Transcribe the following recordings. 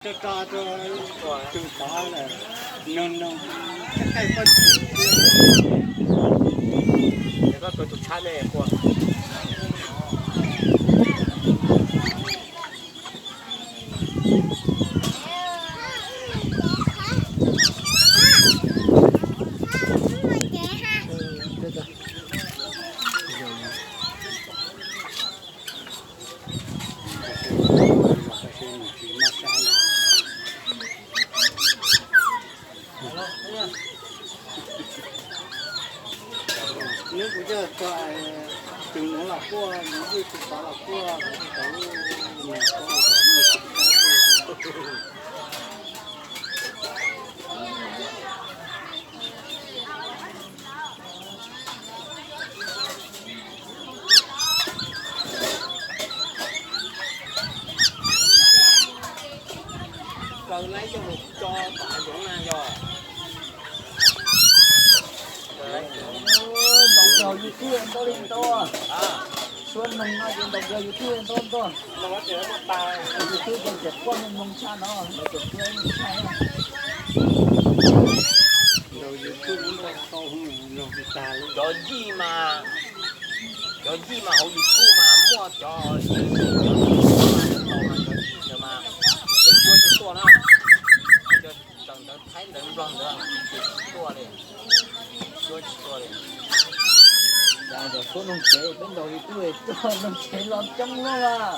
Tso tso rau tus tod lawm, noog noog, txoj qaij pob tsuas. Koj tus tshab ne, ua. Neb kuv coj tso, tus nuav los quaj, nws tus tod los quaj, kuv tau lub nws quaj kom nws tsis tau quaj. Plaws laib coj mus tso tom hav zoov na yog. Ntaus kawg YouTube ntau li ntau. Suab noog no ces ntaus kawg YouTube ntau ntau. YouTube ces tseem quaj noog noog tshaj no, lawv tseem quaj noog tshaj. Ntaus YouTube ntau tau, cov yij mas, cov yij mas hauv YouTube mas muaj cov, cov yij mas, cov yij ntawd mas, lawv cuab tsis tuaj na. Cov tawm ntawv Thaib ntawv Nplog ntawd ces tsis tuaj li, cuab tsis tuaj li. Cas cov suab noog tsev peb ntaus YouTube coj noog tsev los coob lawm.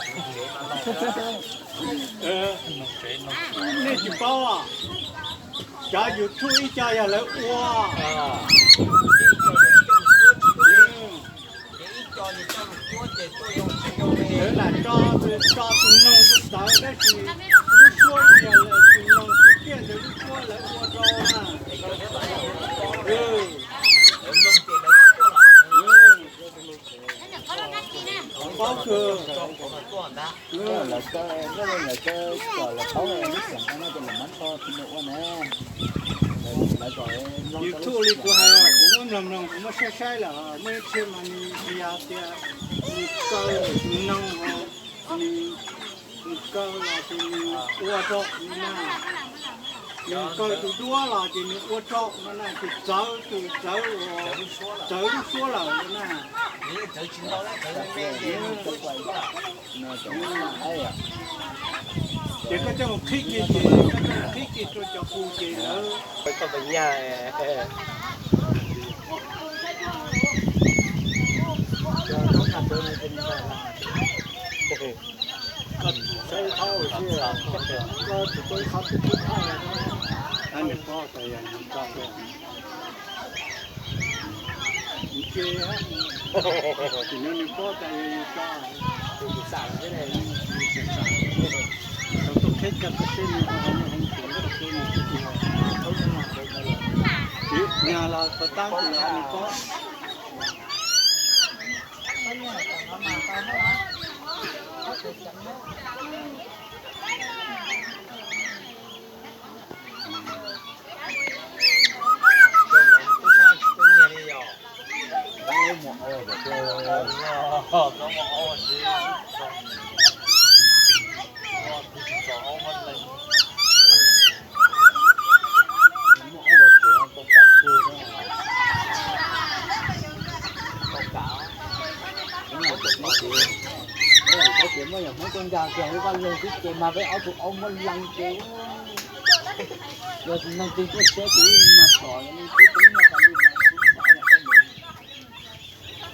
Nej tsis paub, cov YouTube ib co yog lawv ua, lawv lam tso, tso tus noog tus txawv tab sis lub suab yog lawv tus noog tus tiaj ntawd lub suab lawv ua rau na. Paub kawg. Lawv kaw, lawv kaw kom lawv paub lub xeem no ces lawv mam tso tus ua na. YouTube li kuv hais, kuv muab mloog mloog, kuv muab saib saib lawm, muaj ib txhia mas nws yog tias nws kaw tus noog, nws, nws kaw los ces nws ua rau no na. Nws kaw tus duab los ces nws ua rau no na, ces txawv tus, txawv, txawv lub suab lawm no na. Ces koj coj mus qhib kiag ces, koj coj mus qhib kiag rau cov qus ces lawv, koj saib thaub, koj tsis tau ib qhov twg twb thaj. Nws paub tas yog nws tso, nws tsis, nws paub tas yog nws tso. Tau tuaj qhib koj, koj saib nws, nws, nws, nws, nws los puas tab kuv los nws paub. Ces muaj yam Hmoob tuaj nkag kiag lub vaj loog xwb ces mas peb ob tug aub muab lees ces, yog tus neeg twg tuaj tshiab ces yeej mag tom, yog neeg twg tuaj nyuaj tas li mas tsis mag tom,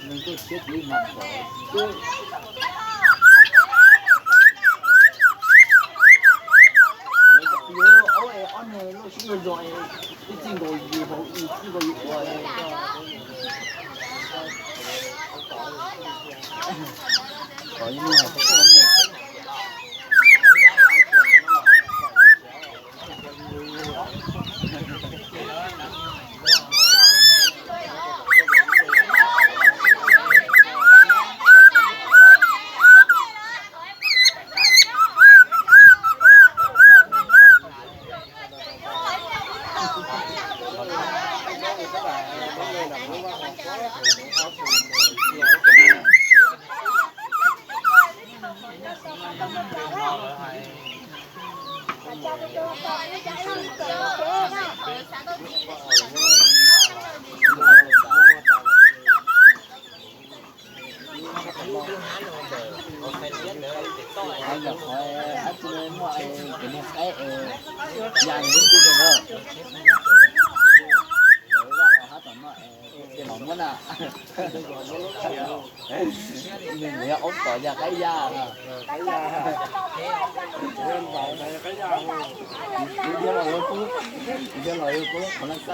neeg tuaj tshiab ces yeej mag tom xwb. Yuav aub es ob niag loj siab luag zog es ib txij nkaus yus hauv ib txij nkaus yus ua. Yog qhov ab tsi muaj es kuv niag qaib es ya nws lub ntsej muag, lawv loj qhov hab tom no es ces los muab na. Nws yog ob tom ya qaib ya. Kuv thiaj los yuav kub, kuv thiaj los yuav kub qhov no.